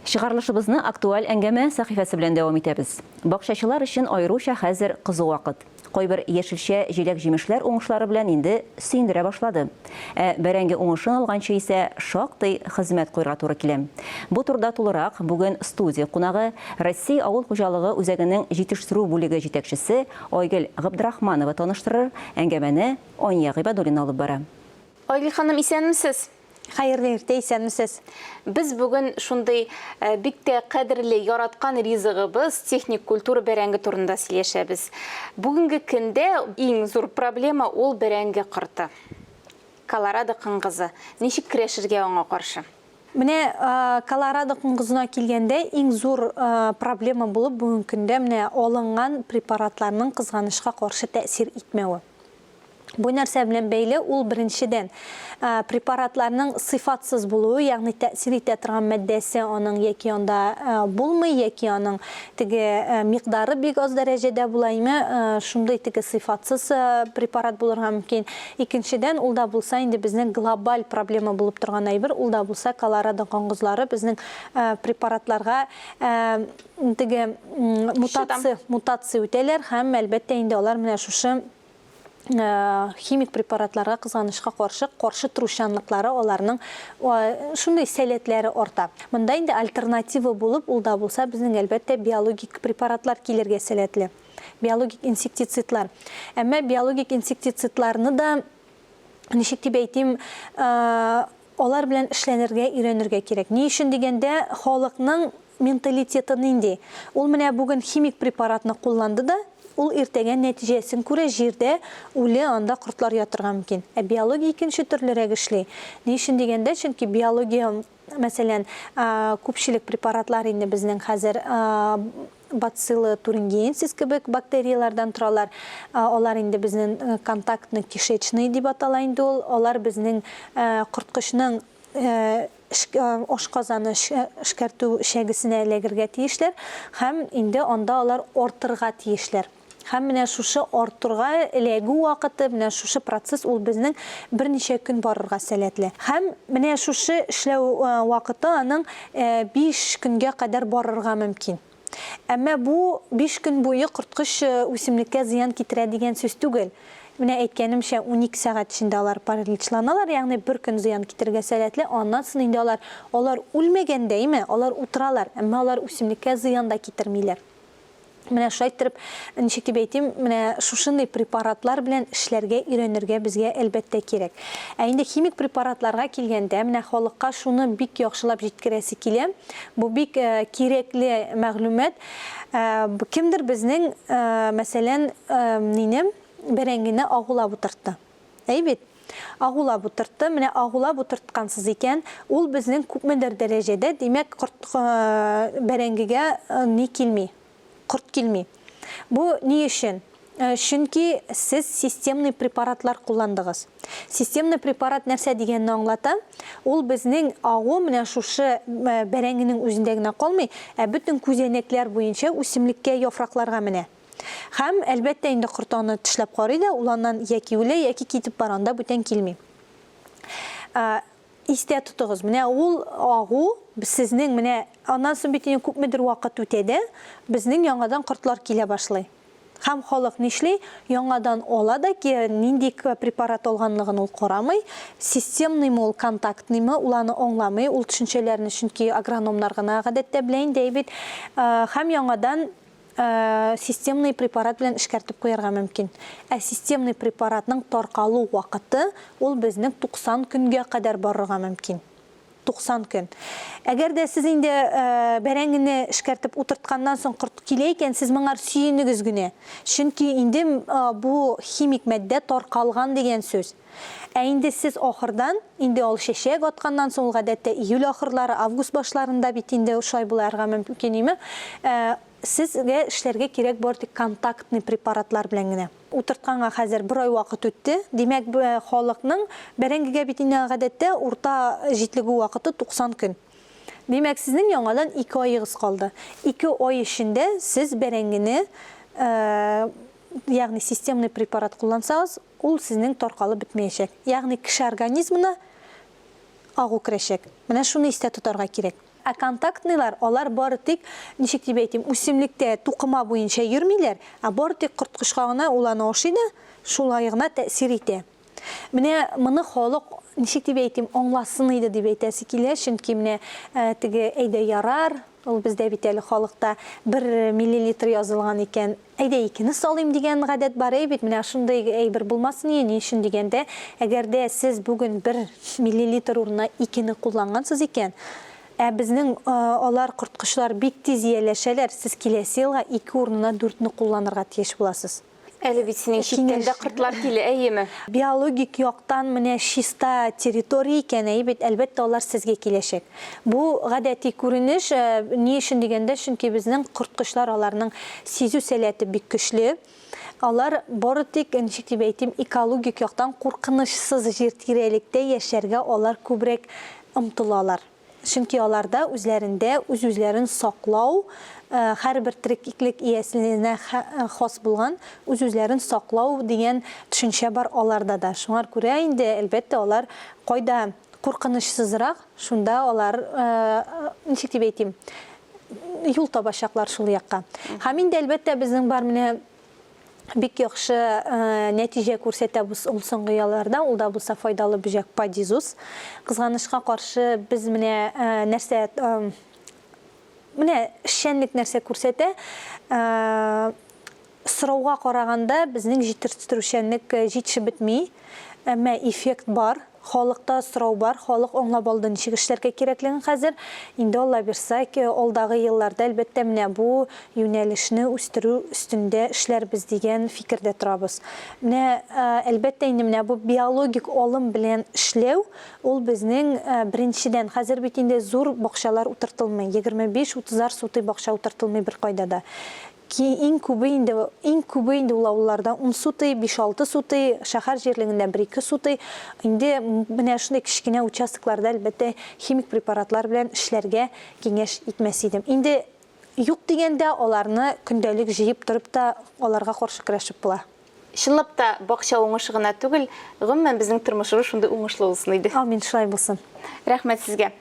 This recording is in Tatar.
Чыгарылышыбызны актуаль әңгәмә сәхифәсе белән дәвам итәбез. Бакчачылар өчен аеруча хәзер кызу вакыт. Кайбер яшелчә, җиләк-җимешләр уңышлары белән инде сөендерә башлады. Ә бәрәңге уңышын алганчы исә шактый хезмәт куярга туры килә. Бу турыда тулырак бүген студия кунагы, Россия авыл хуҗалыгы үзәгенең җитештерү бүлеге җитәкчесе Айгөл Габдрахманова таныштырыр, әңгәмәне Ания Гыйбадуллина алып бара. Айгөл ханым, исәнмесез! Хәерле иртә, исәнмесез! Без бүген шундый бик тә кадерле, яраткан ризыгыбыз, техник культура бәрәңге турында сөйләшәбез. Бүгенге көндә иң зур проблема ул бәрәңге корты. Колорадо коңгызы. Ничек көрәшергә аңа каршы? Менә колорадо коңгызына килгәндә, иң зур проблема булып бүгенге көндә менә алынган препаратларның кызганычка каршы тәэсир итмәве. Бу нәрсә белән бәйле? Ул, беренчедән, препаратларның сыйфатсыз булуы, ягъни тәэсир итә торган матдәсе аның яки анда булмый, яки аның теге микъдары бик аз дәрәҗәдә була, име, шундый теге сыйфатсыз препарат булырга мөмкин. Икенчедән, ул да булса инде безнең глобаль проблема булып торган әйбер, ул да булса колорадо коңгызлары безнең препаратларга теге мутация, мутация үтәләр һәм, әлбәттә инде, алар менә шушы химик препаратларга кызганычка каршы каршы торучанлыклары аларның шундый сәләтләре арта. Монда инде альтернатива булып, ул да булса безнең әлбәттә биологик препаратлар килергә сәләтле. Биологик инсектицидлар. Әмма биологик инсектицидларны да ничек дип әйтим, Алар белән эшләнергә, өйрәнергә кирәк. Ни өчен дигәндә, халыкның менталитеты нинди? Ул менә бүген химик препаратны кулланды да, ул иртәгә нәтиҗәсен күрә, җирдә үле, анда кортлар ятырга мөмкин. Ә биология икенче төрлерәк эшли. Ни өчен дигәндә, чөнки биология, мәсәлән, күпчелек препаратлар инде безнең хәзер Бациллы турингиенсис кебек бактерияләрдән торалар. Алар инде безнең контактный кишечный дип атала инде ул. Алар безнең корткычның ашказаны эшкәртү эчәгесенә эләгергә тиешләр һәм инде анда алар артырга тиешләр. Һәм менә шушы артырга эләгү вакыты, менә шушы процесс ул безнең берничә көн барырга сәләтле. Һәм менә шушы эшләү вакыты аның 5 көнгә кадәр барырга мөмкин. Әмма бу 5 көн буе корткыч үсемлеккә зыян китерә дигән сүз түгел. Менә әйткәнемчә, 12 сәгать эчендә алар параличланалар, ягъни бер көн зыян китерергә сәләтле, аннан соң инде алар, алар үлмәгәндә, әйме, алар утыралар, әмма алар үсемлеккә зыян да китермиләр. Менә шулай иттереп, ничек дип әйтим, менә шушындый препаратлар белән эшләргә өйрәнергә безгә әлбәттә кирәк. Ә инде химик препаратларга килгәндә, менә халыкка шуны бик яхшылап җиткерәсе килә. Бу бик кирәкле мәгълүмат. Кемдер безнең, мәсәлән, мине бәрәңгене агулап утыртты. Әй бит. Агулап утыртты. Менә агулап утырткансыз икән, ул безнең күпмедер дәрәҗәдә, димәк, корт бәрәңгегә ни килми, корт килми. Бу ни өчен? Чөнки сез системный препаратлар кулландыгыз. Системный препарат нәрсә дигәнне аңлата? Ул безнең агу менә шушы бәрәңгенең үзендә генә калмый, ә бөтен күзәнәкләр буенча үсемлеккә, яфракларга менә. Һәм, әлбәттә, инде корт аны тешләп карый да, ул аннан яки үлә, яки китеп бара, анда бүтән килми. Истә тотыгыз, менә ул агу сезнең менә аннан соң бит инде күпмедер вакыт үтә дә, безнең яңадан кортлар килә башлый. Һәм халык нишли? Яңадан ала да, нинди препарат алганлыгын ул карамый, системныймы ул, контактныймы, ул аны аңламый, ул төшенчәләрне чөнки агрономнар гына гадәттә белә инде, әй бит. Һәм яңадан системный препарат белән эшкәртеп куярга мөмкин. Ә системный препаратның таркалу вакыты ул безнең 90 көнгә кадәр барырга мөмкин. 90 көн. Әгәр дә сез инде бәрәңгене эшкәртеп утыртканнан соң корт килә икән, сез моңар сөенегез генә. Чөнки инде бу химик матдә таркалган дигән сүз. Ә инде сез ахырдан, инде ул чәчәк атканнан соң, ул гадәттә июль ахырлары, август башларында бит инде шулай буларга мөмкин, име, сезгә эшләргә кирәк бары тик контактный препаратлар белән генә. Утыртканга хәзер бер ай вакыт үтте. Димәк, халыкның бәрәңгегә бит инде гадәттә урта җитлегү вакыты 90 көн. Димәк, сезнең яңадан ике аегыз калды. Ике ай эчендә сез бәрәңгене, ягъни системный препарат куллансагыз, Ул сезнең таркалып бетмәячәк. Ягъни кеше организмына агу керәчәк. Менә шуны истә тотарга кирәк. Ә контактныйлар, алар бары тик, ничек дип әйтим, үсемлектә тукыма буенча йөрмиләр, ә бары тик корткычка гына ул аны ашый да, шулай гына тәэсир итә. Менә моны халык, ничек дип әйтим, аңласын иде дип әйтәсе килә, чөнки менә теге әйдә ярар, ул бездә бит әле халыкта бер миллилитр язылган икән, әйдә икене салыйм дигән гадәт бар, әй бит, менә шундый әйбер булмасын ие, ни өчен дигәндә, әгәр дә сез бүген бер миллилитр урынына икене куллангансыз икән, ә безнең алар, корткычлар бик тиз ияләшәләр, сез киләсе елга ике урынына дүртне кулланырга тиеш буласыз. Әле бит синең читтән дә кортлар килә, әйеме? Биологик яктан менә чиста территория икән, әйе бит, әлбәттә, алар сезгә киләчәк. Бу гадәти күренеш, ни өчен дигәндә, чөнки безнең корткычлар аларның сизү сәләте бик көчле. Алар бары тик, ничек дип әйтим, экологик яктан куркынычсыз җир тирәлектә яшәргә алар күбрәк омтылалар. Чөнки аларда үзләрендә үз-үзләрен саклау, һәрбер тереклек иясенә хас булган үз-үзләрен саклау дигән төшенчә бар аларда да. Шуңар күрә инде, әлбәттә, алар кайда куркынычсызрак, шунда алар, ничек дип әйтим, юл табачаклар шул якка. Һәм инде, әлбәттә, безнең бар менә бик яхшы нәтиҗә күрсәтә ул соңгы елларда, ул да булса файдалы бөҗәк падизус. Кызганычка каршы, без менә нәрсә, менә эшчәнлек нәрсә күрсәтә, сорауга караганда безнең җитештерүчәнлек җитешеп бетми, әмма эффект бар. Халыкта сорау бар, халык аңлап алды ничек эшләргә кирәклеген хәзер. Инде Алла бирса, алдагы елларда, әлбәттә, менә бу юнәлешне үстерү өстендә эшләрбез дигән фикердә торабыз. Менә, әлбәттә, инде менә бу биологик алым белән эшләү, ул безнең, беренчедән, хәзер бит инде зур бакчалар утыртылмый, 25, утызар сутый бакча утыртылмый беркайда да. Ки, иң күбе инде, иң күбе инде ул авылларда ун сутый, биш-алты сутый, шәһәр җирлегендә бер-ике сутый. Инде менә шундый кечкенә участокларда, әлбәттә, химик препаратлар белән эшләргә киңәш итмәс идем. Инде юк дигәндә, аларны көндәлек җыеп торып та аларга каршы көрәшеп була. Чынлап та, бакча уңышы гына түгел, гомумән, безнең тормышыбыз шундый уңышлы булсын иде. Амин, шулай булсын. Рәхмәт сезгә.